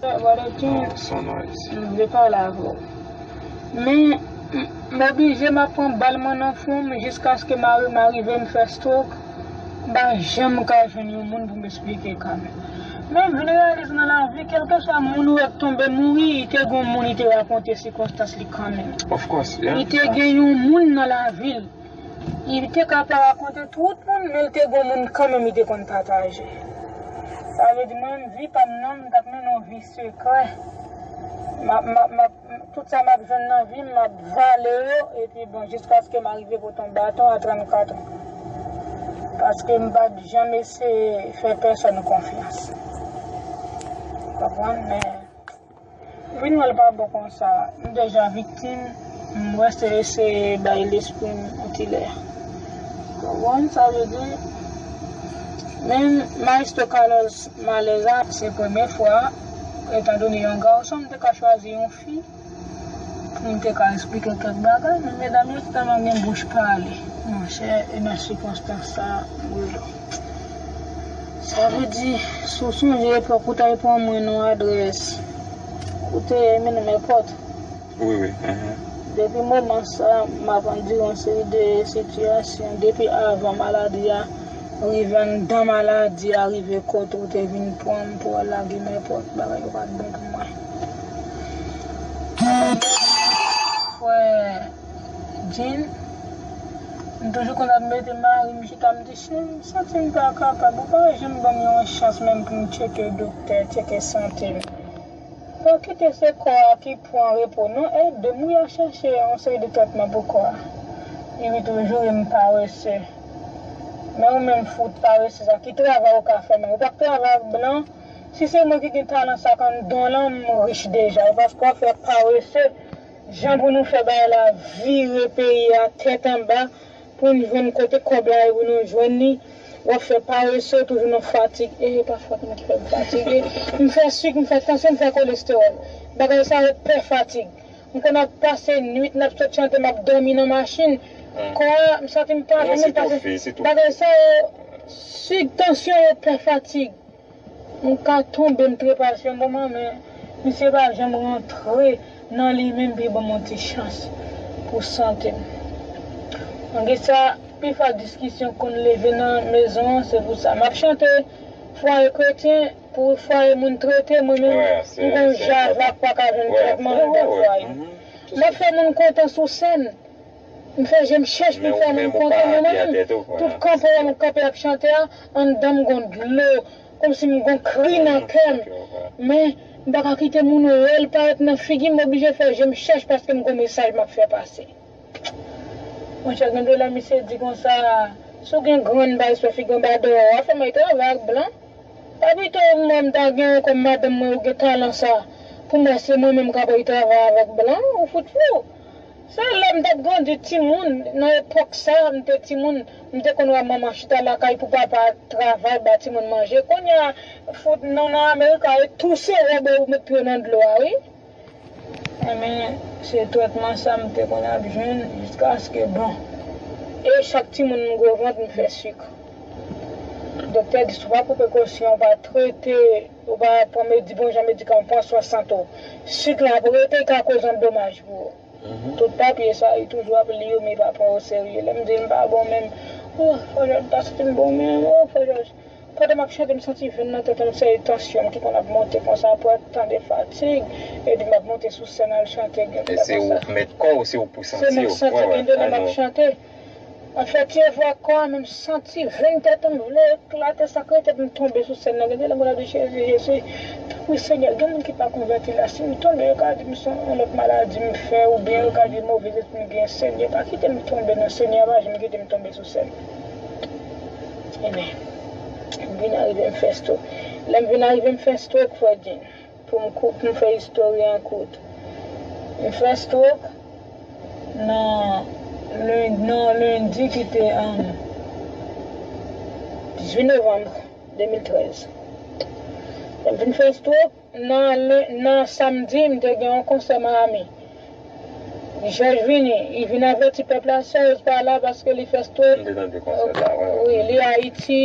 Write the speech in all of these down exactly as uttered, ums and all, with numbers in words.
Brother King, m vle pale avè w. Men, m, m oblije m ap pran bal mwen nan fwon m jiskaske mari m arive m fè stroke. M pa janm ka jwenn yon moun pou m esplike kanmenm. Men, m vin reyalize nan lavi, kèlkeswa moun ou wè k tonbe mouri, li te gon moun li te rakonte sikonstans li kanmenm. Of course, yeah. Li te gen yon moun nan lavi l. Li te ka pa rakonte tout moun, men l te gon moun kanmenm li te konn pataje. Sa vle di mwen, vi pa m nan, m t ap mennen yon vi sekrè. M ap, m ap, m ap, tout sa m ap jwenn nan vi m, m ap vale yo, epi bon, jiskaske m arive pote yon baton a trannkat an. Paske m pa t janm eseye fè pèsòn konfyans. Konprann? Men, vin wè l pa bon konsa. M deja viktim, m wè se eseye bay lespri m yon ti lè. Konprann sa vle di? Men Maestro Carlos Malèza, se premye fwa, etandone yon gason, m te ka chwazi yon fi pou m te ka esplike kèk bagay, men medam yo tèlman gen bouch pale. Monchè, e nan sikonstans sa, m rele w. Sa vle di, si w sonje epòk ou t al pran mwen nan adrès, ou te mennen m epòt. Wi, wi. Depi moman sa, m ap andire yon seri de sitiyasyon. Depi avan maladi a, rive anndan maladi a, rive kote ou te vin pran m pou al lage m epòt, bagay yo pa t bon pou mwen. Frè Jean, m toujou konn ap mete mari m chita, m di, cheri, m santi m pa kapab, ou pa janm ban m yon chans menm pou m tcheke doktè, tcheke sante m. Pa kite se kò a ki pran repo non, ede m wi a chèche yon seri de tretman pou kò a. Epi toujou e m parese. Men ou menm fout parese sa, ki travay ou ka fè menm? Ou pa k travay ak blan? Si se mwen ki gen talan sa k anndan w lan, m rich deja. E paske w ap fè parese, jan pou nou fè bagay la vire peyi a tèt anba, pou n jwenn kote kòb la ye pou nou jwenn li. W ap fè parese, toujou nan fatig. E pa fòt mwen ki fè m fatige. M fè sik, m fè tansyon, m fè kolestewòl. Bagay sa yo pè fatig. M konn ap pase nwit, n ap sot chante, m ap dòmi nan machin. Kò a, m santi m pa vle menm pase. Bagay sa yo, sik, tansyon yo pè fatig. M ka tonbe, m trepase yon moman, men misye pa janm rantre nan li menm pou l ban m yon ti chans pou sante m. Malgre sa, pifwa diskisyon konn leve nan mezon an, se pou sa. M ap chante fwaye kretyen pou fwaye moun trete, mwen menm, m gon java k pa ka jwenn trètman anndan fwaye. M ap fè moun kontan sou sèn. M fè je m chèch pou m fè moun kontan, men mwen menm, tout kanpe a m kanpe ap chante a, anndan m gon dlo, kòmsi m gon kri nan kè m. Men, m pa ka kite moun wè l parèt nan figi m, m oblije fè je m chèch paske m gon mesaj m ap fè pase. Monchè, gen de lè misye di konsa, si w gen grenn bay sou figi w anba dèyè w, w ap fè m al travay ak blan. Pa pito mwen m ta gen w kòm madanm mwen, ou gen talan sa, pou m wè se mwen menm k ap al travay avèk blan, ou fout fou. Se lè m t ap grandi timoun, nan epòk sa, m te timoun, m te konn wè manman chita lakay pou papa travay, ba timoun manje. Kounye a, fout nou nan Amerik a, e touse wòb ou met pye w nan dlo a, wi. Enben, se trètman sa m te konn ap jwenn jiskaske, bon. E chak timoun m gwo vant, m fè sik. Doktè di, si w pa pran prekosyon, w pa trete, ou pa pran medi-, bon jan medikaman, pran swen sante w, sik la ap rete, li ka koz yon domaj pou ou. Tout papye sa, li toujou ap li yo, men li pa pran yo serye. Lè m di l m pa bon menm, oh, Frè Jòj, m pa santi m bon menm, oh, Frè Jòj. Pandan m ap chante, m santi venn nan tèt mwen, se tansyon m ki konn ap monte konsa, apre tande fatig, epi m ap monte sou sèn al chante, gen de lè konsa. E se ou k mèt kò w, se ou k pou santi w. Se mwen k santi, gen de lè m ap chante. Mwen fè ti efò ak kò a, men m santi venn tèt mwen vle eklate, sa k rete pou m tonbe sou sèn nan. Gen de lè m konn ap di, Jezi, Jezi, tanpri Senyè, gen moun ki pa konvèti la, si m tonbe, yo ka di m se yon lòt maladi m fè, oubyen yo ka di move lespri m gen, Senyè, pa kite m tonbe non, Senyè, pa janm kite m tonbe sou sèn. Enben, m vin arive m fè stroke. Lè m vin arive m fè stroke, Frè Jean. Pou m kou-, pou m fè istòri an kout. M fè stroke nan len-, nan lendi ki te, um, dizuit novanm de mil trèz. Lè m fin fè stroke, nan len-, nan samdi, m te gen yon konsè Miami. Jòj vini, li vin avèti pèp la, Serge pa la paske li fè stroke. M te tande konsè sa, wi, wi. Wi, li Ayiti,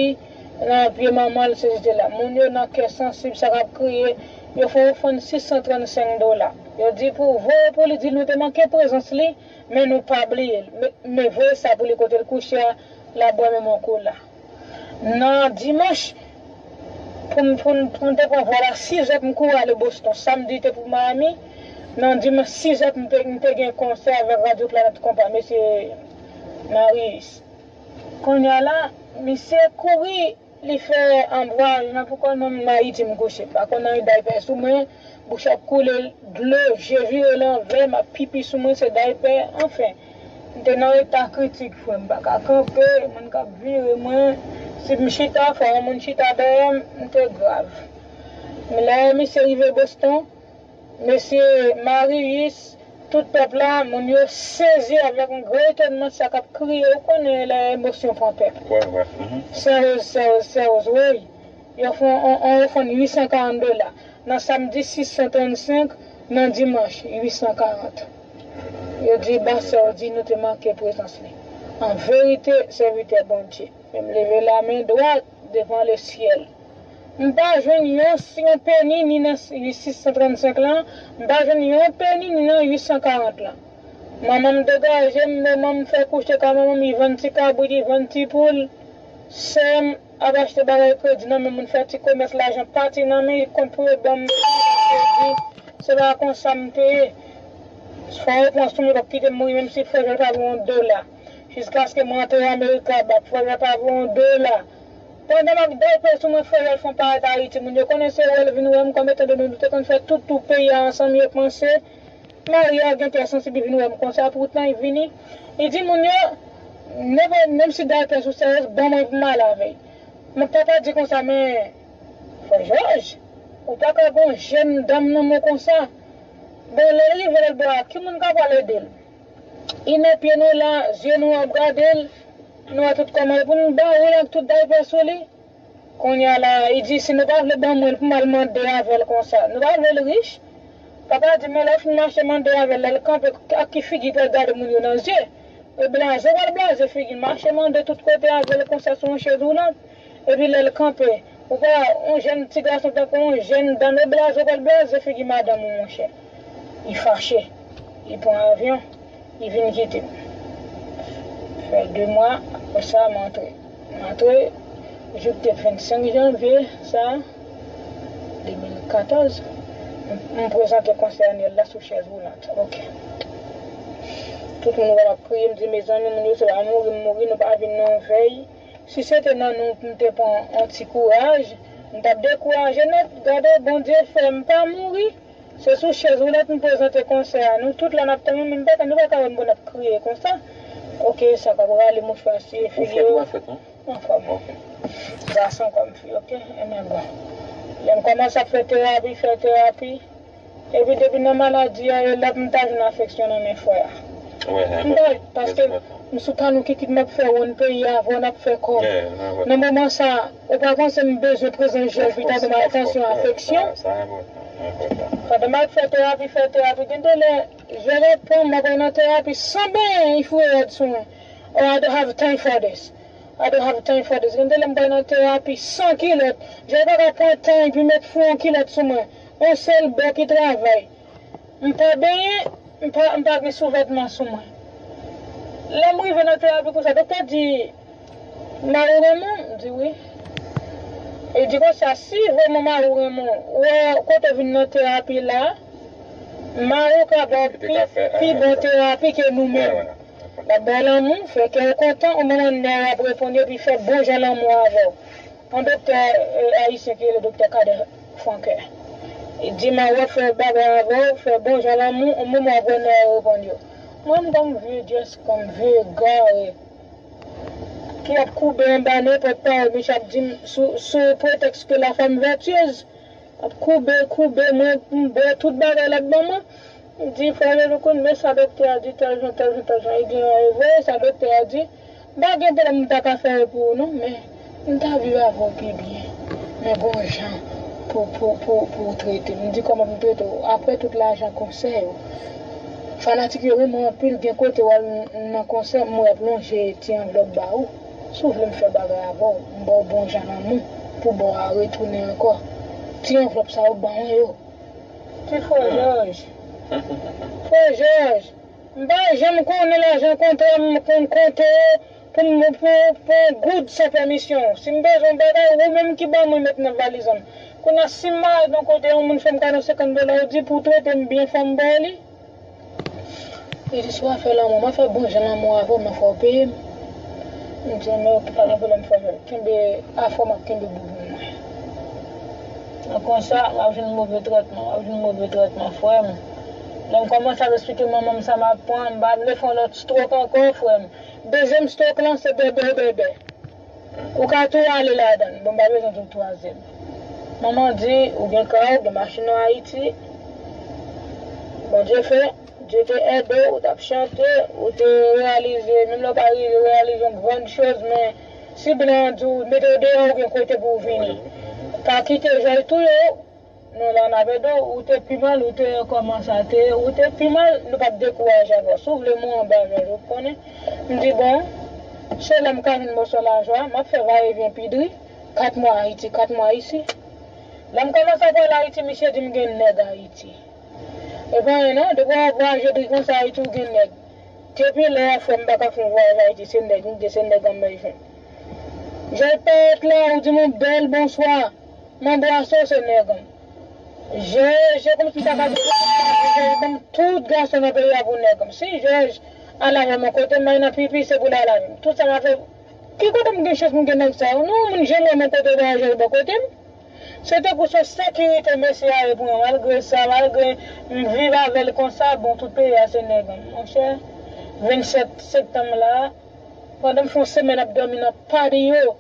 nan pye manman l, se jete la. Moun yo nan kè sansib, sa k ap kriye, Yo fè ofrann sis san trannsenk dola. Yo di pou voye pou li, di nou te manke prezans li, men nou pa bliye l. Men, men voye sa pou li kote l kouche a, l ap bwè menm yon kola. Nan dimanch, pou m, pou m, pou m te pran vòl a sizè pou m kouri ale Boston. Samdi te pou Miami. Nan dimanch, sizè pou m te, m te gen konsè avèk Radyo Planèt Konpa, mesye Marius. Kounye a la, misye kouri, li fè anbwaj nan pou kò l, menm Ayiti m kouche. M pa konn anyen daypè sou mwen, bouch ap koule dlo, je vire lanvè, m ap pipi sou mwen, se daypè, anfen. M te nan eta kritik, frè m, m pa ka kanpe, moun k ap vire mwen. Si m chita, fò yon moun chita dèyè m, m te grav. Men lè misye rive Boston, mesye Marius, tout pèp la, moun yo sezi avèk yon gwo etònman, sa k ap kriye, ou konnen lè emosyon pran pèp. Wè, wè. Mhm. Sèz, sèz, sèz, wi. Yo fè yon, yon, yon ofrann uit san karant dola. Nan samdi, sis san trannsenk, nan dimanch, uit san karant. Yo di, Basè di nou te manke prezans li. An verite, sèvitè Bondye. Men m leve lamen dwat devan lesyèl. M pa jwenn yon, yon peni ni nan sis san trannsenk lan, m pa jwenn yon peni ni nan uit san karant lan. Manman m degaje m, manman m fè kouche ka manman m, li vann ti kabrit, li vann ti poul. Sè m ap achte bagay kredi nan men moun, fè ti komès, lajan pati nan men, li kont pou yo ban m kredi. Se pa konsa m te ye. Fò yo pran sou mwen, yo p ap kite m mouri, menm si frè Jòj pa voye yon dola. Jiskaske mwen antre Amerika, ba frè Jòj pa voye yon dola. Pandan m ap dèyè sou mwen, frè Jòj fè yon parèt Ayiti, moun yo konnen se wè l vin wè m, kòm etan done nou te konn fè tout tou peyi a ansanm, yo panse Maria gen kè sansib, li vin wè m konsa, poutan li vini. Li di moun yo, nenpòt, menm si daypè sou sèz, ban mwen pou m ale avè l. Men papa di konsa, men, frè Jòj, ou pa ka gon jèn dam nan men w konsa. Bon, lè l rive lòt bò a, ki moun k ap pral ede l? Li nan pye nou la, zye nou ap gade l, nou wè tout kòman l pou n ban ou l ak tout daypè sou li. Kounye a la, li di, si nou pa vle ban mwen l pou m al mande avè l konsa, nou pa vle l rich? Papa di, men lè w fin mache mande avè l, lè l kanpe, ak ki figi l pral gade moun yo nan zye? E blaze w pral blaze figi l, mache mande tout kote avè l konsa sou yon chèz woulant. Epi lè l kanpe, ou pa wè yon jèn ti gason tankou yon jèn dam, e blaze w pral blaze figi madanm ou, monchè. Li fache. Li pran avyon. Li vin kite m. Fè de mwa, apre sa, m antre. M antre, jou k te vennsenk janvye, sa, de mil katòz. M, m prezante konsè anyèl la sou chèz woulant. Ok. Tout moun wè m ap kriye, m di, mezanmi, moun yo, se pa mouri m mouri, nou pa vin nan yon vèy. Si se te nan nou, m te pran yon ti kouraj, m t ap dekouraje nèt. Gade, Bondye fè m pa mouri. Se sou chèz woulant m prezante konsè a. Nou tout la n ap tann, men m pa, nou pa ka wè m pou n ap kriye konsa. Ok, sa k ap rale mouchwa sou figi yo. Ou fèt, ou pa fèt, non? Anfòm. Ok. Gason kòm fi, ok? Ebyen bon. Lè m kòmanse ap fè terapi, fè terapi. Epi depi nan maladi a, e la pou m ta jwenn afeksyon nan men frè a. M ta, paske m sou talon kikit m ap fè wonn peyi a, avè w n ap fè kòb. Nan moman sa, ou pa panse m bezwen prezans jèl pou ta ban m atansyon, afeksyon? Pandan m ap fè terapi, fè terapi, gen de lè, je reponn, m ap nan terapi san benyen, li foure rad sou mwen. Oh, I don't have time for this. I don't have time for this. Gen de lè m pral nan terapi san kilòt. Je pa ka pran tan epi met fou yon kilòt sou mwen. Yon sèl bò ki travay. M pa benyen, m pa, m pa gen souvètman sou mwen. Lè m rive nan terapi konsa, doktè di, mari w renmen w? M di wi. Li di konsa, si vrèman mari w renmen w, wè kote w vin nan terapi la, mari w ka ba w pi, pi bon terapi ke nou menm. L ap ba w lanmou, fè kè w kontan, ou manman nèg ap reponn yo, epi fè bon jan lanmou avè w. Yon doktè, eh, ayisyen ki rele doktè Kader Franquer. Li di, mari w ap fè bagay avè w, fè bon jan lanmou, yon moman w ap wè nèg yo reponn yo. Mwen, m gon vye dyès kòm vye gare ki ap koube anba nenpòt pawòl misye ap di m sou, sou pretèks ke la femme vertueuse. Ap koube, koube mwen, m bwè tout bagay l ap ban mwen. M di, frè Jean-Louis, men sa doktè a di, tèl jan, tèl jan, tèl jan. Li di, e vre, sa doktè a di. M pa gen pwoblèm, m ta ka fè l pou ou, non, men m ta viv avè w pi byen. Men gon jan pou, pou, pou, pou w trete m. M di, kòman pou m trete w? Apre tout lajan konsè yo, fanatik yo renmen w anpil, gen kote w al nan konsè, m wè y ap lonje ti anvlòp ba ou. Si w vle m fè bagay avè w, m ba w bon jan lanmou, pou ba w a retounen ankò. Ti anvlòp sa yo, ban mwen yo. Men frè Jòj. Frè Jòj, m pa janm konnen lajan kontra m konn konte pou m pou, pou yon goud san pèmisyon w. Si m bezwen yon bagay, ou menm ki ban mwen met nan valiz an. Kounye a, si m al nan kote yon moun fè m kado senkant dola, ou di pou w trete m byen, fò m ba w li. Li di, "Si w ap fè lanmou, m ap fè bon jan lanmou avè w, men fò w peye m." M di, "Men oke, pa gen pwoblèm, frè Jòj. Kenbe afè w, m ap kenbe boubou mwen." Nan konsa, w ap jwenn move tretman, w ap jwenn move tretman, frè m. Lè m kòmanse ap esplike manman m sa m ap pran, m pa vle fè yon lòt stroke ankò, frè m. Dezyèm stroke lan, se bèbè, bèbè. Ou ka tou ale ladan l. Bon, m pa bezwen tou twazyèm. Manman di, ou gen kay, ou gen machin an Ayiti. Bondye fè, Dye te ede w, ou t ap chante, ou te reyalize, menm lè w pa rive reyalize yon grann choz, men si blan an di w, mete w deyò, ou gen kote pou w vini. Pa kite Jòj touye w. Non, la n ap ede w, ou te pi mal, ou te kòmanse a te, ou te pi mal, nou p ap dekouraje avè w. Si w vle mwen anba Jòj, ou konnen. M di, "Bon, se lè m ka jwenn mòso lajan, m ap fè vayevyen pi dri, kat mwa Ayiti, kat mwa isi." Lè m kòmanse ap al Ayiti, misye di m gen nèg Ayiti. E pa anyen non, depi w ap vwayaje dri konsa Ayiti, ou gen nèg. Depi lè a, frè m, m pa ka fè yon vwayaj Ayiti, se nèg m gen, se nèg an m bezwen. Jòj parèt la, ou di m yon bèl bonswa. M anbrase w, se nèg an. Je, se kòmsi m ta ka di, Jòj ban m tout gason nan peyi a pou nèg an. Si Jòj al avè m yon kote, m al nan pipi, se pou l al avè m. Tout sa m ap fè, ki kote m gen chans pou m gen nèg sa yo? Non, moun, janm wè m yon kote vwayaje bò kote m. Se tankou se sekirite mesye a ye pou mwen. Malgre sa, malgre m viv avè l konsa, bon, tout peyi a se nèg an. Monchè, vennsèt septanm la, pandan m fè yon semèn ap dòmi nan patio,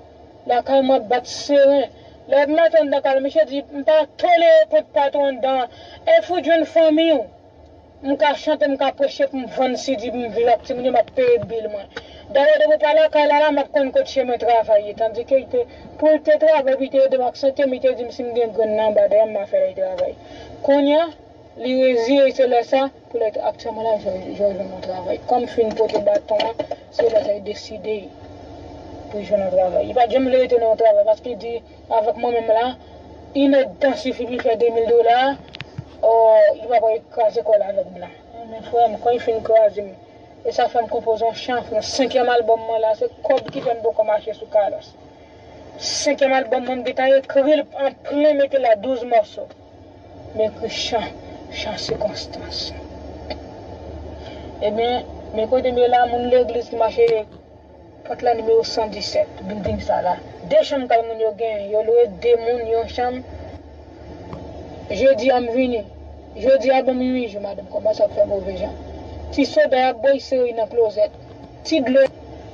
lakay mwen ap bat seren. Lè m antre anndan kay la, misye di, "M pa tolere kont patwon anndan. E fout jwenn fanmi w." M ka chante, m ka preche pou m vann si di pou m viv ak timoun yo, m ap peye bil mwen. Dayè, depi w pa lakay la, la, m ap konn kot chemen travay ye. Tandike, li te, pou l te travay, pou l te ede m ak sante m, li te di m si m gen grenn nan anba dèyè m, m a fè l travay. Kounye a, li reziye, se lè sa, pou l aktyèlman la, Jòj, Jòj jwenn yon travay. Kòm m fin pote baton an, se lè sa, li deside pou l jwenn yon travay. Li pa t janm vle rete nan yon travay, paske li di, avèk mwen menm la, inèdtan sifi pou l fè de mil dola, o, li pa pral kraze kò l avèk blan. Men frè m, kan li fin kraze m, e sa fè m konpoze yon chan, yon senkyèm albòm mwen la, se kòb ki fè m poko mache sou kalòs. Senkyèm albòm mwen, m gentan ekri l an plen, mete la douz mòso. M ekri chan, chan sikonstans. Ebyen, men kote m ye la, moun legliz ki mache pòt la nimewo san disèt, bilding sa la. De chanm kay moun yo genyen, yo lwe de moun yon chanm. Jedi a m vini. Jodi a ban m uit jou, madanm kòmanse ap fè move jan. Ti soda y ap bwè, y sere nan klozèt. Ti dlo.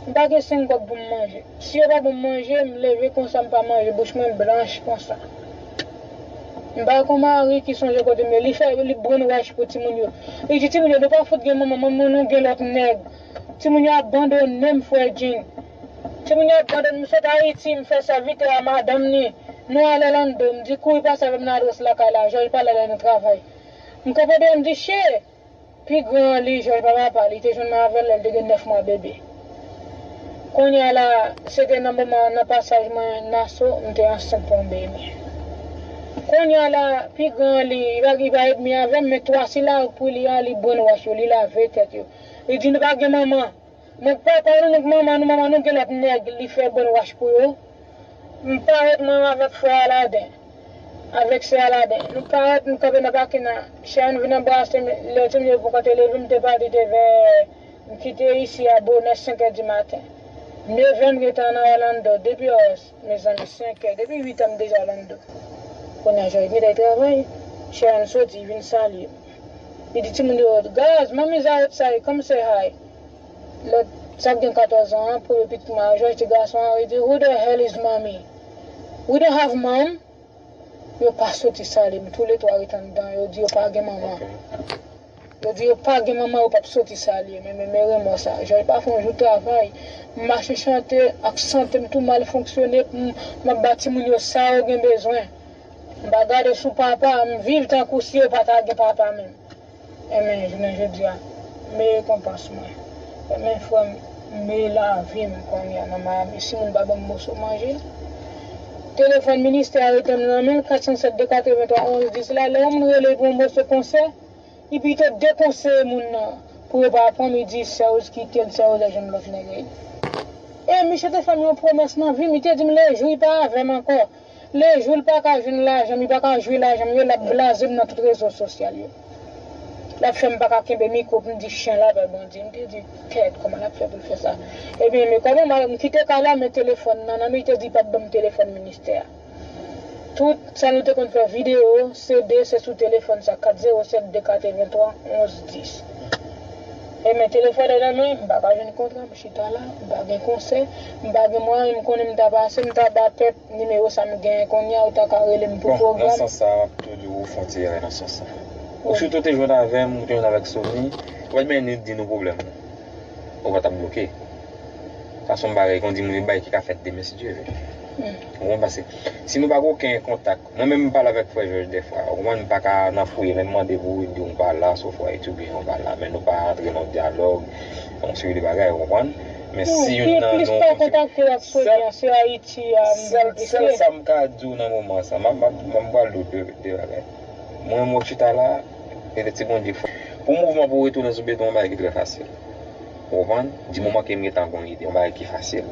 M pa gen senk kòb pou m manje. Si yo pa ban m manje, m leve konsa, m pa manje, bouch mwen blanch konsa. M pa kon mari ki sonje kote m ye. Li fè, li brainwash pou timoun yo. Li di timoun yo, "Nou pa fout gen manman, manman nou gen lòt nèg." Timoun yo abandone m, frè Jean. Timoun yo abandone m, m sot Ayiti, m fè sèvitè a madanm ni. Nou al Orlando, m di kouri pase avè m nan adrès lakay la, Jòj pral ale nan travay. M kanpe deyò, m di, "Che!" Pi gran an li, Jòj pa papa, li te jwenn mwen avè l lè l te gen nèf mwa bebe. Kounye a la, se te nan moman, nan pasaj mwen Naso, m te ansent pou yon bebe. Kounye a la, pi gran an li, li pa, li pa edmi avè m, men twa sila pou li a, li brainwash yo, li lave tèt yo. Li di, "Nou pa gen manman." Nèg papa nou, nèg manman nou, manman nou gen lòt nèg, li fè brainwash pou yo. M parèt mwen avèk frè Aladen, avèk sè Aladen. Nou parèt, nou kanpe nan pakin nan. Sharon vin anbrase m, lè timoun yo poko te leve, m te pati te vè, m kite isi a bonè senk è di maten. Neve m gentan nan Orlando, depi os, mezanmi, senk è, depi uit è m deja Orlando. Kounye a, Jòj gentan travay, Sharon soti, vin salye m. Li di timoun yo, "Guys, mommy's outside, come say hi." Lòt, sa gen katòz an an, premye pitit mwen an, Jòj ti gason an, li di, "Who the hell is mommy? We don't have mom." Yo pa soti salye m, toulètwa ret anndan, yo di yo pa gen manman. Yo di yo pa gen manman, yo p ap soti salye m, men, men, men renmò sa. Jòj pa fè yon jou travay. M mache chante ak sante m tou mal fonksyone, m, m ap ba timoun yo sa yo gen bezwen. M pa gade sou papa, m viv tankou si yo pa ta gen papa menm. Enben, jounen jodi a, m rekonpans mwen. Enben, frè m, m lavi m kounye a nan Miami. Si moun pa ban m moso manje, Telefòn ministè a rete nan men l, kat san sèt de katrevenntwa onz dis la, lè yon moun rele pou yon mòso konsè, li pito dekonseye moun nan pou yo pa pran m, li di Serge kite l, Serge al jwenn lòt nèg. E misye te fè m yon pwomès nan vi m, li te di m le jou li pa avè m ankò, le jou l pa ka jwenn lajan m, li pa ka jwe lajan m yo, l ap blaze m nan tout rezo sosyal yo. L ap fè m pa ka kenbe mikwo pou m di chen la pè Bondye. M te di, kèt, kòman l ap fè pou l fè sa? Ebyen, men kòman m, m kite kay la, men telefòn nan nan men, li te di l p ap ban m telefòn ministè a. Tout sa nou te konn fè videyo, C D, se sou telefòn sa, kat zewo sèt de katrevenntwa onz dis. Ebyen, telefòn nan nan men, m pa ka jwenn kontra, m chita la, m pa gen konsè, m pa gen mwayen, m konnen m ta pase, m ta ba pèp nimewo sa m genyen kounye a, ou ta ka rele m pou pwogram. Bon, nan sans sa, m ap tou di w ou fè yon ti erè nan sans sa. Ou sitou te jwenn avè m, ou te jwenn avèk Sony, ou pa t menm di nou pwoblèm ou. Ou pa t ap bloke. Sa se yon bagay, kon di moun, yon bagay ki ka fèt demen, si Dye vle. Ou konprann? Paske si nou pa gen okenn kontak, mwen menm m pale avèk frè Jòj dèfwa, ou konprann, m pa ka nan fouye, lè m mande pou ou, li di w m pa la, sofwa etidyan, ou pa la, men nou pa antre nan dyalòg, yon seri de bagay, ou konprann? Men si youn nan nou, plis pa kontakte l ak Sony an, se Ayiti a m vin plis. Sèl sa m ka di w nan moman sa, m ap, m ap, m ap pral di w de, de bagay. Mwen, m ap chita la, e ti Bondye fò. Pou mouvman pou retounen sou beton, yon bagay ki trè fasil. Ou konprann? Di moman ke m gentan gon ide, yon bagay ki fasil.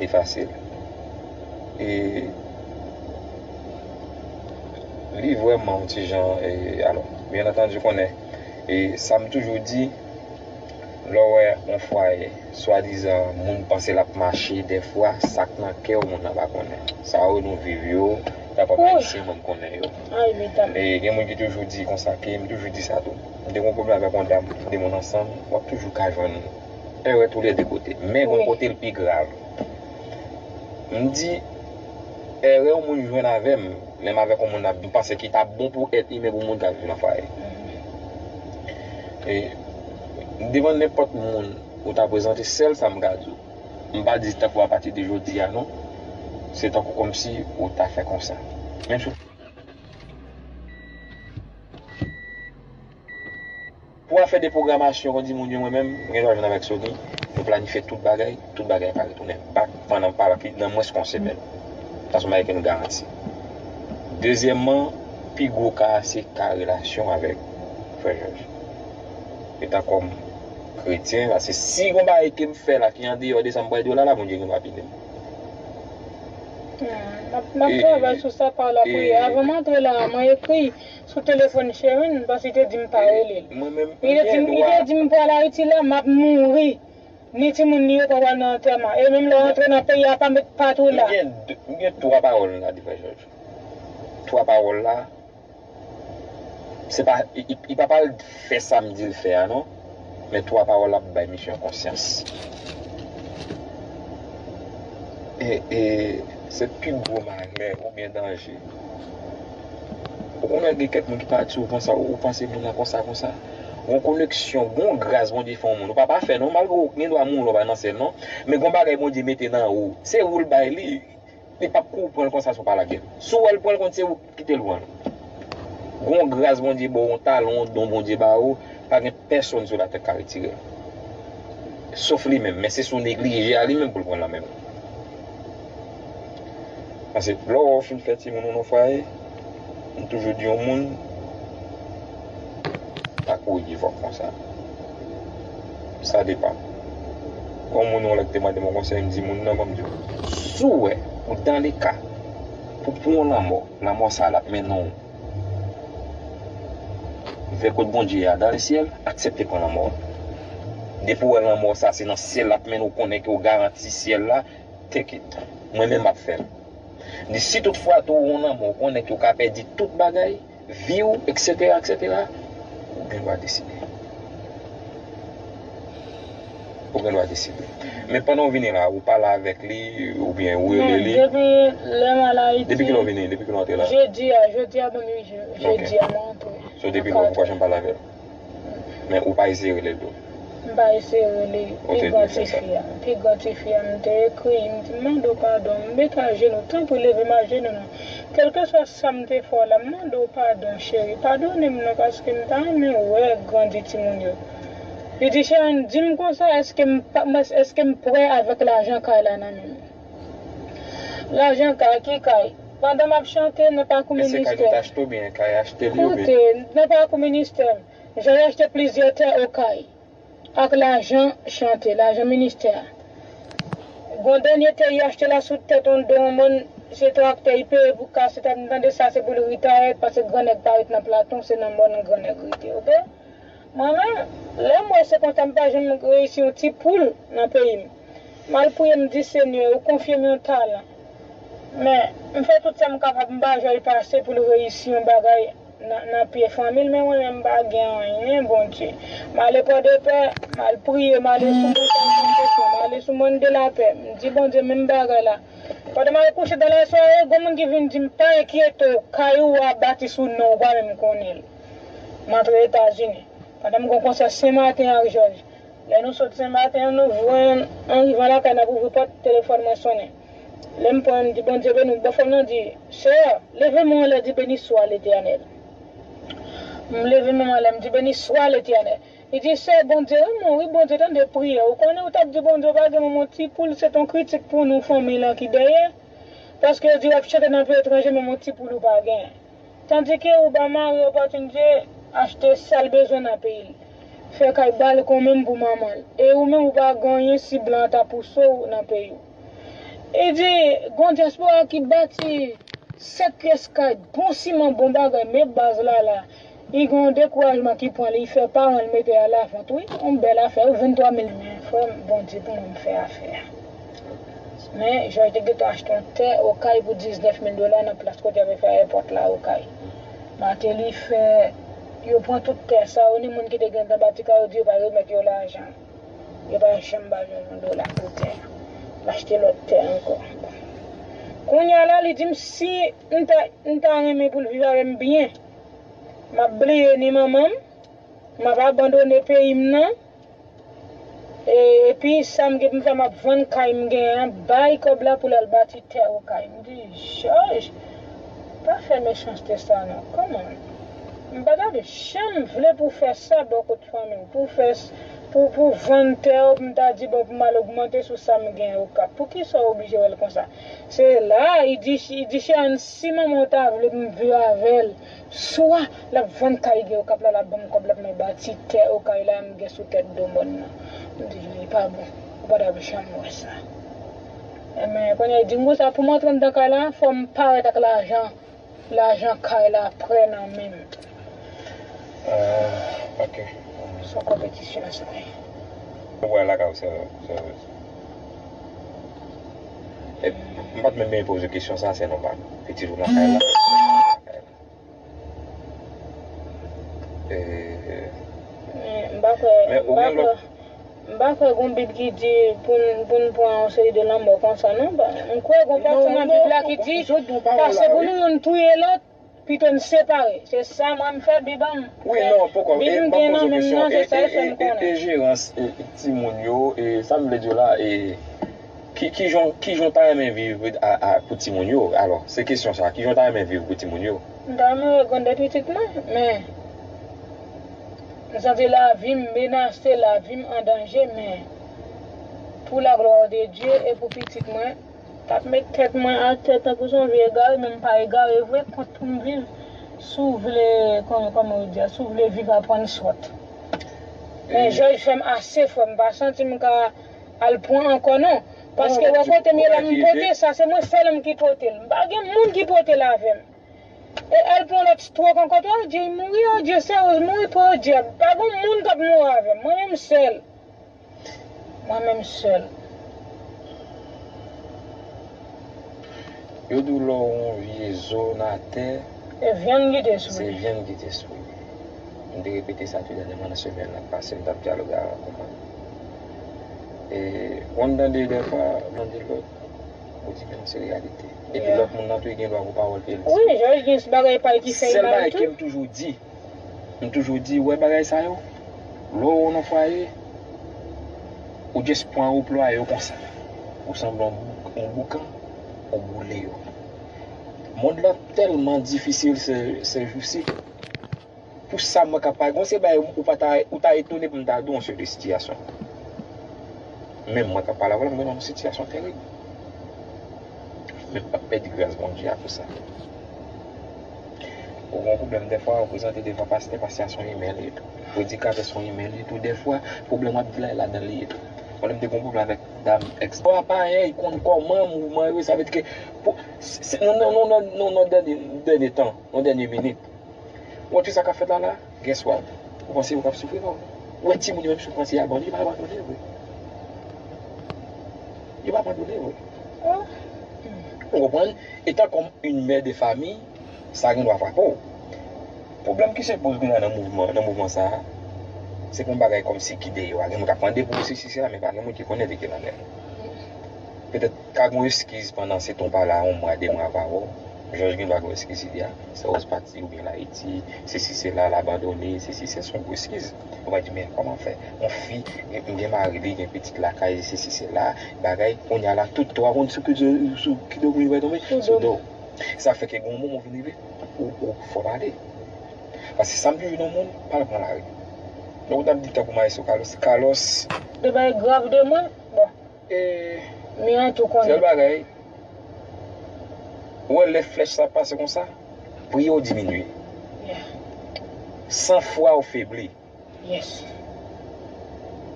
Li fasil. E li vrèman yon ti jan, e, alò, byen antandi, konnen, e sa m toujou di, lè w wè yon fwaye, swadizan, moun panse l ap mache, dèfwa, sa k nan kè w, moun nan pa konnen. Sa yo nou viv yo, ta pèp ayisyen, mwen m konnen yo. E gen moun ki toujou di konsa, ke m toujou di sa tou. M te gen yon pwoblèm avèk yon dam, de moun ansanm, w ap toujou ka jwenn erè toulède kote. Men gon kote l pi grav. M di, erè yon moun jwenn avè m, lè m avèk yon moun ap, m panse ki t ap bon pou èt imen pou moun k ap viv nan fwaye. E, devan nenpòt moun ou ta prezante, sèl sa m ka di w. M pa di tankou apati de jodi a non. Se tankou kòmsi ou ta fè konsa. Menm si Pou afè de pwogramasyon, kon di moun yo, mwen menm, m gen dwa jwenn avèk Sony, nou planifye tout bagay, tout bagay ka retounen back pandan pa nan mwens ke yon semèn. Sa se yon bagay ke nou garanti. Dezyèmman, pi gwo ka a se ka relasyon avèk frè Jòj. Etan kòm kretyen, paske si gon bagay ke m fè la ki andeyò de sa m pral di w la, la, Bondye gen dwa pini m. Hmm, m ap, m ap travay sou sa pa lapriyè. Avan m antre la, mwen ekri sou telefòn Sherine, paske li te di m pa rele l. Li te di m, li te di m pral Ayiti la, m ap mouri. Ni timoun li yo pa pral nan antèman. E menm lè w antre nan peyi a, pa met pat ou la. M gen de, m gen twa pawòl m ka di frè Jòj. Twa pawòl la, se pa, li, li, li pa pral fè sa m di l fè a non. Men twa pawòl la ap bay misye konsyans. E, e, se pi gwo malè oubyen danje. Ou konnen gen kèk moun ki pati, ou panse, ou panse moun nan konsa, konsa. Gon koneksyon, gon gras Bondye fè yon moun. Ou pa pafè non, malgre ou gen dwa mouri, ou pa nan syèl non. Men gon bagay Bondye mete nan ou. Se ou l bay li. Li p ap kou pran l konsa si w pa lage l. Si w wè l pran l, konn se ou ki kite l pran l. Gon gras Bondye ba w, yon talon, yon don Bondye ba ou, pa gen pèsonn sou latè k ka retire l. Sof li menm, men se si w neglije a li menm pou l pran l nan men w. Paske lè w fin fè timoun ou nan fwaye, m toujou di yon moun, pa kouri pi fò konsa. Sa depann. Gon moun yon lè ki te mande m yon konsèy, m di moun nan, ban m di w, si w wè ou dans le cas pou pran yon lanmò, lanmò sa l ap mennen w vè kot Bondye a, dans le ciel, aksepte pran lanmò. Depi w wè lanmò sa se nan syèl l ap mennen w, konnen ke w garanti syèl la, take it. Mwen menm m ap fè l. M di si tout fwa tou ou yon lanmò, ou konnen ke w ka pèdi tout bagay, vi w, eksetera, eksetera, ou gen dwa deside. Ou gen dwa deside. Men pandan w vini la, ou pale avèk li, oubyen ou rele li. Non, depi lè m al Ayiti. Depi kilè w vini? Depi kilè w antre la? Jedi a, jedi a ban m uit jou. Jedi a mwen antre. So, depi lè w pa janm pale avè l? Men ou pa eseye rele l tou? M pa eseye rele l. Pi gran tifi a, pi gran tifi a, m te ekri, m di, m mande w padon, m met ajenou, tanpri leve m ajenou non. Kèlkeswa sa m te fè w la, m mande w padon, cheri, padone m non, paske m ta renmen wè grandi timoun yo. Li di, Sherine, di m konsa, èske m pa, èske m prè avèk lajan kay la nan men m? Lajan kay, ki kay? Pandan m ap chante nan pakou ministè. Èske kay nou te achte oubyen kay achte li oubyen? Koute, nan pakou ministè, Jòj achte plizyè tè Okay ak lajan chante, lajan ministè a. Gon dènye tè li achte la sou tèt yon do yon mòn, se traktè li peye pou kase tèt, m tande sa se pou l retire, paske gran nèg pa ret nan Platon, se nan mòn gran nèg rete, oke? Mwen menm, lè m wè se konsa m pa janm reyisi yon ti poul nan peyi m. M al priye, m di, Senyè, ou konfye m yon talan. Men, m fè tout sa m kapab, m pa jwenn pase pou l reyisi yon bagay nan, nan pye fanmi l, men mwen menm m pa gen anyen, Bondye. M ale Pòdepè, m al priye, m ale sou Montay Santosyon, m ale sou Mòn de Lapè. M di, Bondye, menm bagay la. Pandan m al kouche dan lasware, gon moun ki vin di m, pa enkyete w, kay ou a bati sou non w, ou pa menm konnen l. M antre Etazini. Pandan m gen yon konsè Senmaten ak Jòj. Lè nou sot Senmaten an, nou jwenn, an rivan lakay, n ap ouvri pòt, telefòn mwen sonnen. Lè m pran, m di, Bondye beni w. Bòfrè m nan di, Sè, leve men w anlè, di, Beni swa Letènèl. M leve men m anlè, m di, Beni swa Letènèl. Li di, Sè, Bondye renmen w, wi, Bondye tande priyè w. Ou konnen, ou t ap di Bondye w pa gen menm yon ti poul, se t yon kritik pou nou, fanmi lan ki dèyè. Paske yo di w ap chante nan peyi etranje, menm yon ti poul ou pa gen. Tandike ou ba mari w opòtinite achte sa l bezwen nan peyi l. Fè kay balkon menm pou manman l. E ou menm ou pa gen anyen si blan an ta pouse w nan peyi w. E di, gon dyaspora ki bati sèt pyès kay, bon siman, bon bagay, men baz la la. Li gen yon dekourajman ki pran li, li fè paran l mete a lavant, wi. Yon bèl afè, wi, venntwa mil, men frè m, Bondye pou mwen m fè afè a. Men, Jòj te gentan achte yon tè Okay pou diznèf mil dola nan plas kote y ap fè ayewopò la Okay. Martelly fè, yo pran tout tè sa yo, ni moun ki te gentan bati kay yo di yo pral remèt yo lajan. Yo pa janm ba yo yon dola pou tè a. L achte lòt tè ankò. Kounye a la, li di m si m ta, m ta renmen pou l viv avè m byen, m ap bliye ni manman m, m ap abandone peyi m nan. E, epi sa m gen pou m fè, m ap vann kay m genyen an, bay kòb la pou l al bati tè Okay. M di, Jòj, pa fè mechanste sa non. Kòman? M pa t ap janm vle pou w fè sa bò kot fanmi w, pou w fè s-, pou, pou w vann tè w, pou m ta di, bon, pou m al ogmante sou sa m genyen Okap. Poukisa w oblije wè l konsa? Se la, li di, li di Cheyenne, si manman w ta vle pou m viv avè l, swa l ap vann kay gen Okap la, l ap ban m kòb la pou mwen bati tè Okay la m gen sou tèt do mòn nan. M di, li pa bon. Ou pa t ap janm wè sa. Enben, kounye a, li di m konsa, pou m antre anndan kay la, fò m parèt ak lajan, lajan kay la prè nan men m. Ah, ok. Se yon konpetisyon sa ye. Mwen wè lakay ou sèvis. E, m pa t menm bezwen poze kesyon sa, se nòmal. Pitit ou nan kay la. E, men m pa kwè, men m ou pa gen kwè, lòt m pa kwè gon Bib ki di pou n, pou n pran yon seri de lanmò konsa, non. M kwè gon pati nan Bib la ki di, pase pou nou youn touye lòt, pito n separe. Se sa mwen m fè Bib an m. Wi, non, poko. Bib m gen nan men m nan, se sa l fè m konnen. E, e, e, e jerans, e, timoun yo, e, sa m vle di w la, e, ki, ki jan, ki jan w ta renmen viv a, a, pou timoun yo? Alò, se kesyon sa, ki jan w ta renmen viv pou timoun yo? M ta renmen wè grandè pitit mwen, men m santi lavi m menase, lavi m an danje, men pou la glwa de Dye e pou pitit mwen, t ap met tèt mwen atè tankou se yon vye egare, men m pa egare vre, kont pou m viv. Si w vle, kòman, kòman yo di a, si w vle viv, aprann sòt. Men Jòj fè m ase, frè m, m pa santi m ka al pran ankò non. Paske wè kote m ye la, m pote sa, se mwen sèl m ki pote l. M pa gen moun ki pote l avè m. E al pran lòt stroke ankò, twa Odye mouri, Odye seryoz mouri, twa Odye. Pa gen moun k ap mouri avè m. Mwen menm sèl. Mwen menm sèl. Yo di w lè w yon vye zo nan atè, se vyann ki te sou li. Se vyann ki te sou li. M te repete sa tou dènyèman nan semèn nan pase, m t ap dyaloge avèk yon moun. E, ou konn tande dèfwa, mande lòt, ou di, men se reyalite. Epi lòt moun nan tou, li gen dwa gon pawòl pou l di. Wi, Jòj gen bagay pa l ki fè l mal tou. Sèl bagay ke m toujou di, m toujou di, ou wè bagay sa yo, lè w nan fwaye, ou just pran, ou plwaye yo konsa. Ou sanble yon bou-, yon boukan, ou boule yo. Mond lan tèlman difisil se, se jousi. Pou sa mwen ka pale, gon se bagay ou pa ta, ou ta etone pou m ta di w yon seri de sitiyasyon. Men mwen ka pale avè w la, m gen yon sitiyasyon terib. Men w ap pèdi gras Bondye a pou sa. Ou gen yon pwoblèm dèfwa, ou prezante devan pastè, pastè a se yon imen li ye tou. Predikatè se yon imen li ye tou dèfwa, pwoblèm w ap di la, e ladan l li ye tou. Mwen menm m te gen yon pwoblèm avèk dam èks. Bon, apa, hein, li konn kòman mouvman yo, sa vle di ke pou, se, se, nan, nan, nan, nan, nan dènye, dènye tan, nan dènye minit. Ou wè tout sa k ap fèt la la, guess what? Ou panse yo p ap soufri non? Ou wè timoun yo menm soufrans yo abandone, yo pa abandone vre. Yo pa abandone vre. Ou konprann? Etan kòm yon mè de famiy, sa gen dwa frape w. Pwoblèm ki se poze kounye a nan mouvman, nan mouvman sa a, se pou yon bagay kòmsi ki deyò a. Gen moun k ap mande pou sesi sela, men pa gen moun ki konnen de ki l anndan. Petèt ka gen yon eskiz pandan se tan w pa la, yon mwa, de mwa, pa wè w. Jòj gen dwa gen yon eskiz li a. Sa w pati oubyen l Ayiti, sesi sela, l abandone, sesi se yon gwo eskiz. Ou va di, men kòman fè? Yon fi, m gen mari li, gen pitit lakay, sesi sela, bagay, kounye a la, tout twa moun sou ki, sou ki do moun yo tonbe? Sou do. Sa fè ke gen yon moman ou vin rive, ou, ou fò pale. Paske sa m toujou di yon moun, pa al pran lari. Donk, ou t ap di tankou Maestro Carlos. Carlos. De bagay grav de mwen, bon. E, mi an tou konnen. Sèl bagay, ou wè lè flèch sa pase konsa, priye w diminye. Yeah. San fwa ou febli. Yes.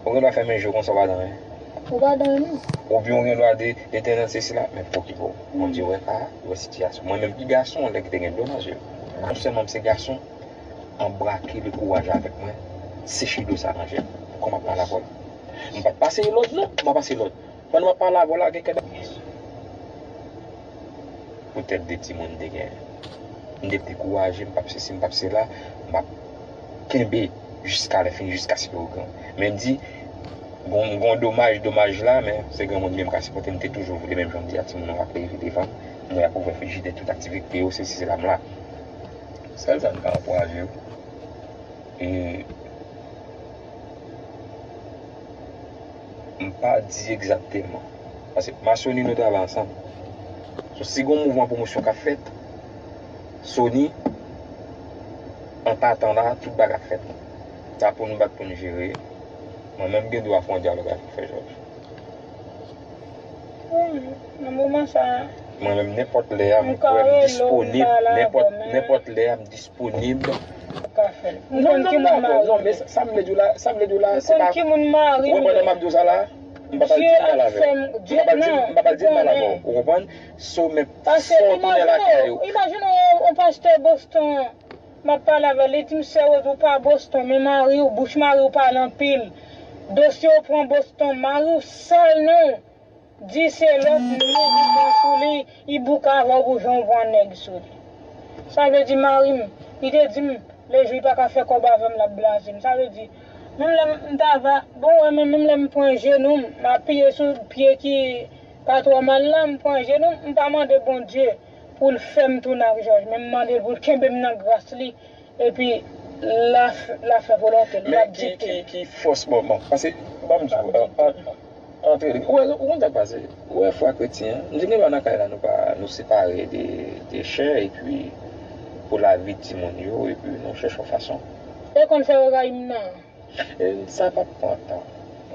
Ou gen dwa fèmen je w konsa, ou pa dan anyen. Ou pa dan anyen. Oubyen ou gen dwa de, Letènèl se sila, men pou ki pou. Bondye wè ka, wè sitiyasyon. Mwen menm ki gason, lè ki te gen dlo nan je m. Non sèlman m se gason, anbrake le kouraj avèk mwen, seche dlo sa nan je m. Kòman m ap pale avè w? M pa t pase lòd, non, m pa pase lòd. Pandan m ap pale avè w la, gen kèk poutèt de timoun m te genyen. M te dekouraje, m p ap sesi, m p ap sela, m ap kenbe jiska lè fini, jiskaske yo gran. Men m di, gon, gon domaj, domaj la, men se granmoun li menm ka sipòte, m te toujou vle, menm jan m di a, timoun nan ap leve devan m, mwen ap ouvè frijidè, tout aktivite yo, sesi sela m la. Sèl sa m ka ankouraje yo. E m pa di egzakteman. Paske m a Sony nou travay ansanm. So, si gon mouvman pwomosyon k ap fèt, Sony, an patan la, tout bagay ap fèt. Sa pou nou bat pou nou jere. Mwen menm gen dwa fè yon dyalòg avèk Frè Jòj. Wi, nan moman sa a. Mwen menm, nenpòt lè a, m kwè m disponib. Nenpòt, nenpòt lè a, m disponib. Ou ka fè l. M konn ki moun mari m ye. Non, men sa, sa m vle di w la, sa m vle di w la, se pa. M konn ki moun mari m ye. Ou konprann sa m ap di w sa la? M pa pral di mal avè w. M pa pral di, m pa pral di mal avè w. Ou konprann? So, men fò w tounen lakay ou. Imajine w, yon pastè Boston, m ap pale avè l, li di m, sè Rose, ou pa Boston, men mari w, bouch mari w pale anpil. Dosye w pran Boston, mari w sal non. Di se lòt nèg li gen sou li, li bouke avè w pou jan w pran nèg sou li. Sa vle di mari m, li te di m, lejou li pa ka fè kòb avè m, l ap blaze m. Sa vle di, menm lè m ta va, bon, wè, men menm lè m pran jenou m, m apiye sou pye ki pa twò mal la, m pran jenou m, m pa mande Bondye pou l fè m tounen ak Jòj, men m mande l pou l kenbe m nan gras li, epi l a, l a fè volonte l, l ap dikte. Men ki, ki, ki fòs, bon, bon, paske, ban m di w, an, an, antre, ou wè, ou konn sa k pase, ou wè fwa kretyen, m di gen dwa nan kay la, nou pa, nou separe de, de chè, epi pou lavi timoun yo, epi nou chèche yon fason. E konn fè yo rayi m nan. E sa p ap pran tan.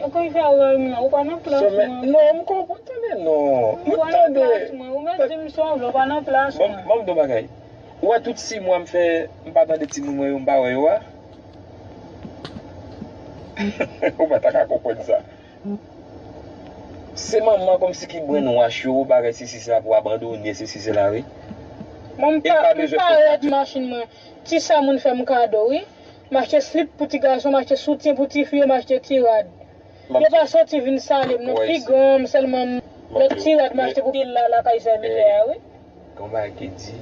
E konn fè yo rayi m nan, ou pa nan plas mwen. Non, m konprann, tande non. M tande. Ou pa nan plas mwen, ou mèt di m sa w vle, ou pa nan plas mwen. Bon, ban m di w bagay. Ou wè tout sis mwa m fè, m pa tande timoun mwen yo, m pa wè yo a. Ou pa ta ka konprann sa. Se manman kòmsi ki brainwash yo, bagay sesi sela pou abandone, sesi sela, wi. Mwen m pa, m pa rèd machin mwen. Ti sa moun fè m kado, wi. M achte slip pou ti gason, m achte soutyen pou ti fi yo, m achte ti rad. Yo pa soti vin salye m non, pi gran m sèlman m, lòt ti rad m achte pou pil la lakay sèvitè a, wi. Gen yon bagay ki di,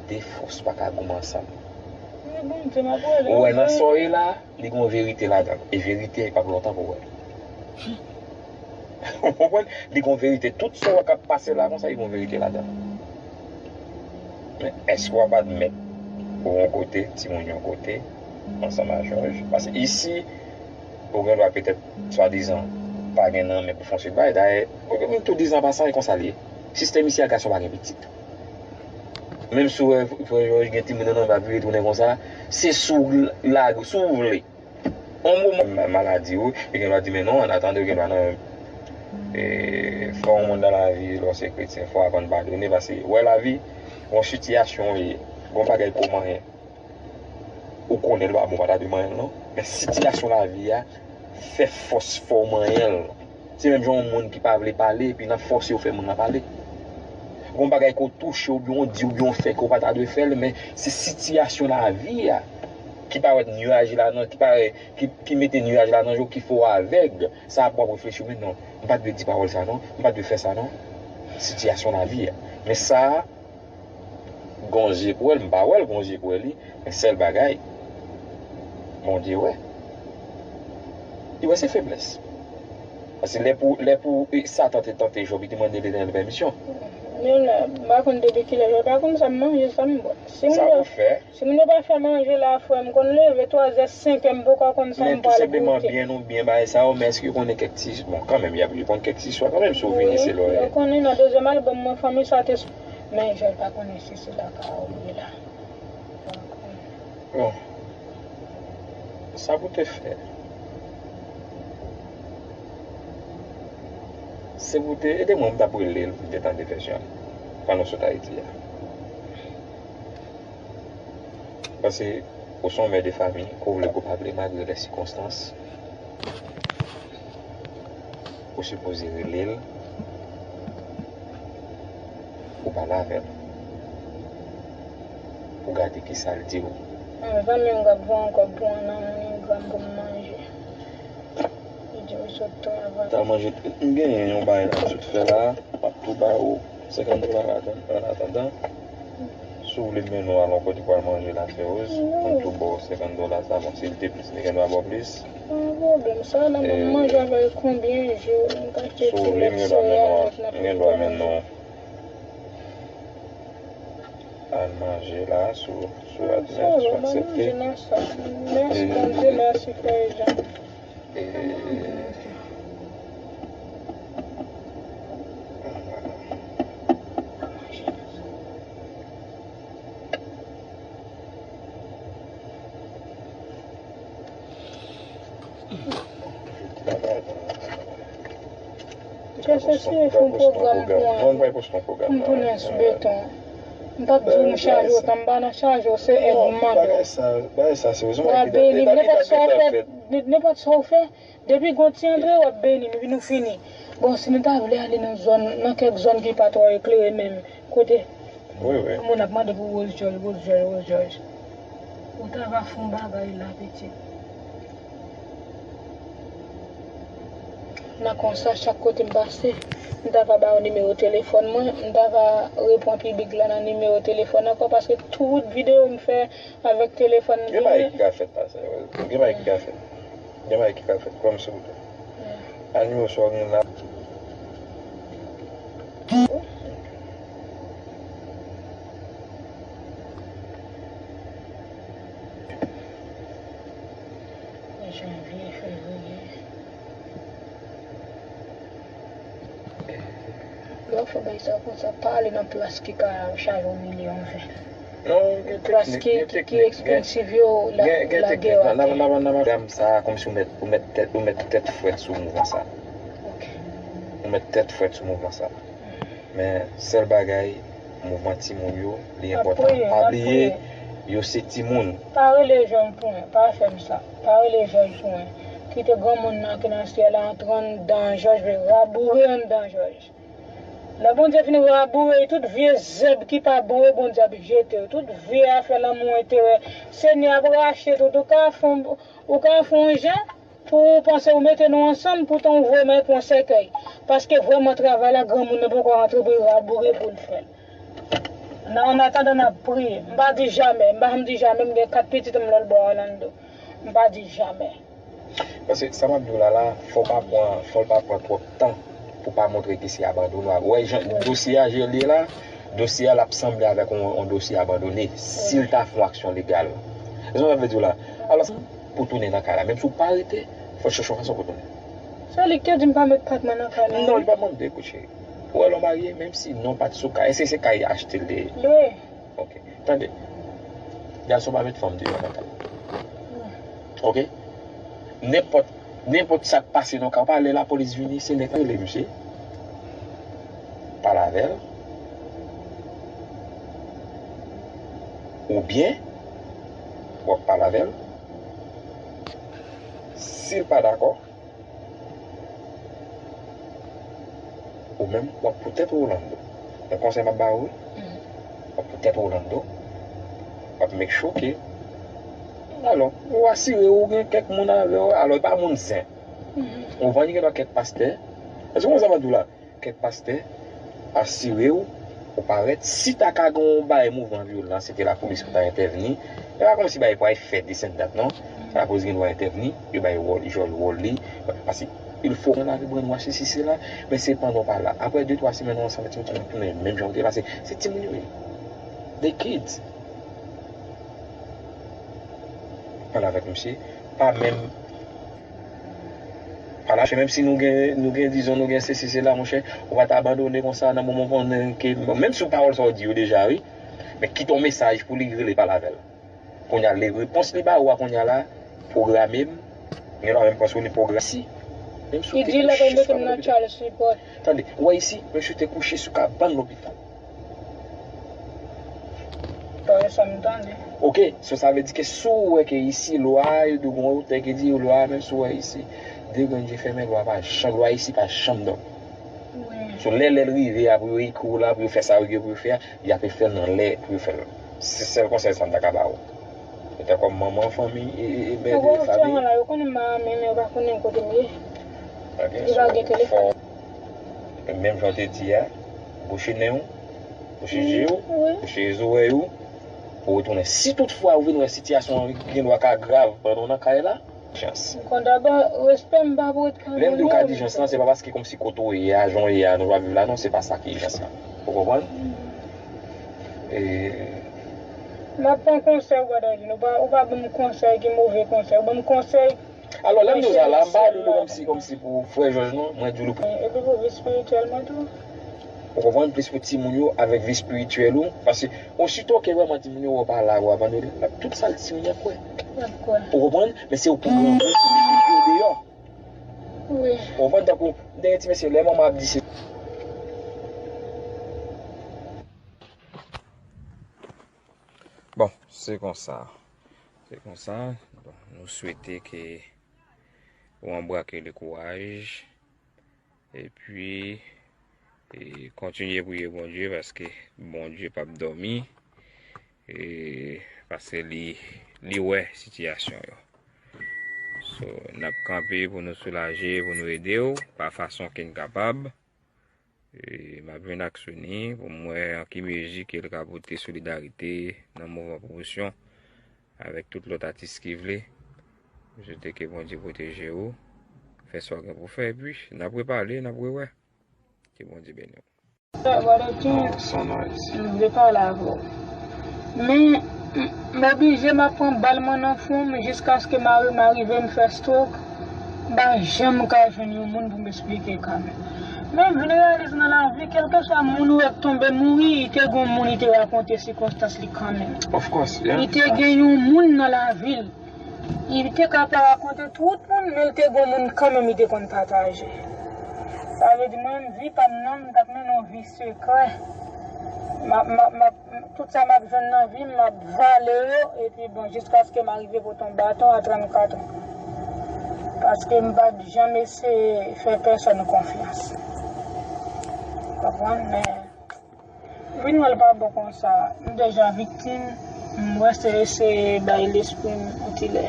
de fòs pa ka goumen ansanm. Ou wè nan sa w ye la, li gen yon verite ladan l. E verite a, li p ap lontan pou w wè l. Ou konprann? Li gen yon verite. Tout sa w wè k ap pase la konsa, li gen yon verite ladan l. Men èske w ap admèt ou yon kote, timoun yon kote, ansanm a Jòj? Paske isi, ou gen dwa petèt, swadizan, pa gen nan men pou fè yon seri de bagay. Dayè, m tou di an pasan, e konsa l ye. Sistèm isi a, gason pa gen pitit. Menm si w wè frè Jòj gen timoun nan men l ap vire tounen konsa, se si w lage, si w vle. Yon moman maladi, wi, yo gen dwa di, men non, an atandan, yo gen dwa nan E, fò yon moun nan lavi, lè w se kretyen, fò w aprann padone, paske, wè, lavi, yon sitiyasyon w ye, yon bagay ke w manyen, ou konnen l pa bon, pa ta dwe manyen l, non. Men sitiyasyon lavi a fè fòs fè w manyen l. Se menm jan yon moun ki pa vle pale, epi nan fòse yo fè moun nan pale. Yon bagay ke w touche, oubyen w di, oubyen w fè, ke w pa ta dwe fè l, men se sitiyasyon lavi a ki parèt nyaj la nan, ki parèt, ki, ki mete nyaj la nan je w, ki fè w avèg. Sa ap w ap reflechi, men non, m pa t dwe di pawòl sa non, m pa t dwe fè sa non. Sitiyasyon lavi a. Men sa a, gon je pou wè l, m pa wè l, gon je pou wè li, men sèl bagay, Bondye wè. Li wè se feblès. Paske lè pou, lè pou, e, Satan te tante Jòb, li te mande Letènèl pèmisyon. Men la, m pa konn depi kilè, Jòb pa konn sa m manje, sa m bwè. Si m Sa pou fè. Si moun yo pa fè manje la, frè m, konn leve twazè, senkè, m poko konn sa Men m tou pral senpleman goute. Byen ou byen bagay sa yo, men èske yo konnen kèk ti, bon, kanmenm, y ap, yo konn kèk ti istwa kanmenm, si w vini, Wi, se lè w yo konnen nan dezyèm albòm mwen, fanmi sa te s-, men Jòb pa konnen si se la ka ou ye la. Bon. Sa pou te fè. Se pou te ede mwen, m t ap rele l pou te tande vèsyon l. Pandan w sot Ayiti a. Paske ou se yon mè de fanmi, ke w vle ke w pa vle, malgre lè sikonstans, ou sipoze rele l, ou pale avè l, pou gade kisa l di w. Mezanmi, m ap voye yon kòb pou yon nan MoneyGram pou m manje. Li di m sot travay. T al manje, m genyen yon bagay la m sot fè la, m ap tou ba ou senkant dola ladan, an atandan. Si w vle m mennen w al yon kote pou al manje la, Feroz, m tou ba w senkant dola sa, bon, si l te plis, li gen dwa ba w plis. Pa gen pwoblèm, sa la, m ap manje avè l konbyen jou, m ka achte ti lèt soya avèk nan pita manje. Al manje la, si w, si w admèt, si w aksepte. Mèsi, Bondye, mèsi, frè Jean. E, Kèsesye fè yon pwogram pou mwen. Mwen, m pral poste yon pwogram pou m tounen sou beton. M p ap di w m chaje w, tan m pa nan chaje w, se èd m mande w. Bagay sa, bagay sa, se w beni m. Nenpòt sa w fè, nenpòt sa w fè, depi gon ti antre, w ap beni m, epi nou fini. Bon, si nou ta vle ale nan zòn, nan kèk zòn ki pa twò eklere menm, kote Wi, wi. Moun ap mande pou Rose George, Rose George, Rose George. Ou ta va fè yon bagay la, pitit. Nan konsa, chak kote m pase, m ta va ba w nimewo telefòn mwen, m ta va repran piblik la nan nimewo telefòn ankò, paske tout videyo m fè avèk telefòn m genyen. Gen bagay ki ka fèt, pase. Gen bagay ki ka fèt. Gen bagay ki ka fèt, kwè m silvouplè. Al nimewo sa w gen la. Janvye, fevriye. Lè w fè bagay sa konsa, pa ale nan plas ki ka chaje w milyon ven. Non, gen teknik, gen teknik, gen, gen teknik. Plas ki, ki, ki ekspansiv yo, la, gen, gen lagè yo atè. N ap, n ap, n ap, n ap, sa, kòmsi w mèt, ou mèt tèt, ou mèt tèt frèt sou mouvman sa. Ok. Ou mèt tèt frèt sou mouvman sa. Men, sèl bagay, mouvman timoun yo, li enpòtan. Pa bliye, yo se timoun. Pa rele jèn pou mwen, pa fè m sa. Pa rele jèn pou mwen. Kite granmoun nan ki nan syèl la antre anndan jòj, vle raboure anndan jòj. Lè Bondye fin raboure, tout vye zèb ki pa bon yo, Bondye ap jete yo. Tout vye afè lanmou enterè, Senyè ap rache tout. Ou ka fè yon, ou ka fè yon jan pou ou panse ou mete nou ansanm, poutan ou voye m pou yon sèkèy. Paske vrèman travay la, granmoun nan poko rantre pou l raboure pou l fè l. Nan, an atandan, n ap priye. M pa di jamè, m pa janm di jamè, m gen kat pitit m lòt bò Orlando. M pa di jamè. Paske sa m ap di w la la, fò w pa pran, fò l pa pran twòp tan pou w pa montre ke se abandone w ap. Ou wè jan dosye a, jan l ye la, dosye a l ap sanble avèk yon, yon dosye abandone si l ta fè yon aksyon legal. Ou konprann sa m vle di w la? Alò, pou w tounen nan kay la, menm si w pa rete, fò w chèche yon fason pou w tounen. Se li ki te di m pa met pat mwen nan kay la. Non, li pa mande, kout cheri. Ou wè lè w marye, menm si non pa t sou kay, èske se kay achte l te ye? Lwe. Ok. Tande. Gason pa met fanm deyò nan kay. Ok? Nenpòt Nenpòt sa k pase nan ka pa lè lapolis vini, se nèg la rele misye, pale avè l, oubyen w ap pale avè l. Si l pa dakò, ou menm, w ap poutèt ou Orlando. Yon konsèy m ap ba ou, wi. W ap poutèt ou Orlando. W ap make sure ke, alò, ou asire ou gen kèk moun avè w, alò, e pa moun zen. Ou konprann, gen dwa kèk pastè. Èske w konn sa m ap di w la? Kèk pastè, asire w, ou parèt. Si ta ka gen yon bagay mouvman vyolan, se te lapolis ki ta entèvni. E pa kòmsi bagay pral fèt, this and that, non. Lapolis gen dwa entèvni, yo bay wòl, jòl wòl li. Paske il fo konn ale brainwash isi, sela, men se pandan w pa la. Apre de, twa semèn, ou ansanm avèk timoun, timoun tounen menm jan ou te ye, paske se timoun yo ye. The kids. Pale avèk misye, pa menm pa lache, menm si nou gen, nou gen, dizon, nou gen sesi, sela, monchè, ou pa ta abandone konsa nan moman w konnen ke, menm si w pawòl sa w di yo deja, wi, men kite yon mesaj pou li rele pale avè l. Kounye a, le repons li ba ou a kounye a la, pwograme m, gen lwa menm panse w li pwograme. Si, menm si w te kouche sou kabane lopital. Tande, ou wè isi, menm si w te kouche sou kabane lopital. Parèy sa m tande. Ok, so sa vle di ke si w wè ke isi lwa, yo di w gon otè ki di lwa, menm si w wè isi, de grenn je fèmen, lwa pa janm, lwa isi pa janm dòmi. Wi. So lè, lè l rive a, pou yo ekri w la, pou yo fè sa yo gen pou yo fè a, y ape fè l nan lè pou yo fè l. Se sèl konsèy sa m ta ka ba ou. Petèt kòm manman fanmi, e, e, e, mè de fanmi. Yo konnen m pa renmen, men yo pa konnen kote m ye. Ok, so, fò, menm jan w te di a, bouche nen w, bouche je w, bouche zòrèy ou, pou w retounen. Si toutfwa ou vin wè sitiyasyon an gen dwa ka grav pandan w nan kay la, chans. M konn aba respè m pa pou ret kay moun yo. Lè m di w ka di ijans lan, se pa paske kòmsi kote w ye a, jan w ye a, nan jan w ap viv la, non, se pa sa ki ijans lan. Ou konprann? E, m ap pran konsèy ou, brother Edwin. Ou pa, ou pa ban m konsèy ki move konsèy. Ou ban m konsèy. Alò, lè m di w sa la, m pa di w kòmsi, kòmsi pou frè Jòj, non. Mwen di w pou. Epi pou vi espirityèl mwen tou. Ou konprann? Plis pou timoun yo avèk vi espirityèl ou. Paske osito ke vrèman timoun yo wè w pa la, w abandone, tout sa timoun yo ap kwè. Y ap kwè. Ou konprann? Men se ou pou granmoun, pou mete pye w deyò. Wi. Ou konprann? Tankou, m te gen ti mesye, lè manman ap di se. Bon, se konsa. Se konsa. Bon, nou swete ke ou anbrake le kouraj. Epi, e, kontinye priye Bondye, paske Bondye p ap dòmi. E, paske li, li wè sitiyasyon yo. So, n ap kanpe pou nou soulaje, pou nou ede w, pa fason ke n kapab. E, m ap jwenn ak Sony pou m wè an ki mezi ke l ka pote solidarite nan mouvman pwomosyon avèk tout lòt atis ki vle. M swete ke Bondye pwoteje w, fè sa w gen pou fè, epi n ap repale, n ap rewè. Ke Bondye beni w. Brother King, m vle pale avè w. Men, m, m oblije, m ap pran bal mwen nan fwon m jiskaske mari m arive m fè stroke. M pa janm ka jwenn yon moun pou m esplike kanmenm. Men m vin reyalize nan lavi, kèlkeswa moun ou wè k tonbe mouri, li te gon moun li te rakonte sikonstans li kanmenm. Of course, yeah. Li te gen yon moun nan lavi l. Li te ka pa rakonte tout moun, men li te gon moun kanmenm li te konn pataje. Sa vle di mwen, vi pa m nan, m t ap mennen yon vi sekrè. M ap, m ap, m ap, tout sa m ap jwenn nan vi m, m ap vale yo, epi bon, jiskaske m arive pote yon baton a trannkat an. Paske m pa t janm eseye fè pèsòn konfyans. Konprann? Men, vin wè l pa bon konsa. M deja viktim, m wè se eseye bay lespri m yon ti lè.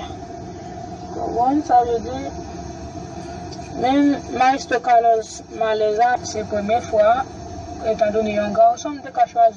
Konprann sa vle di? Men Maestro Carlos Maleza, se premye fwa, etandone yon gason, m te ka chwazi.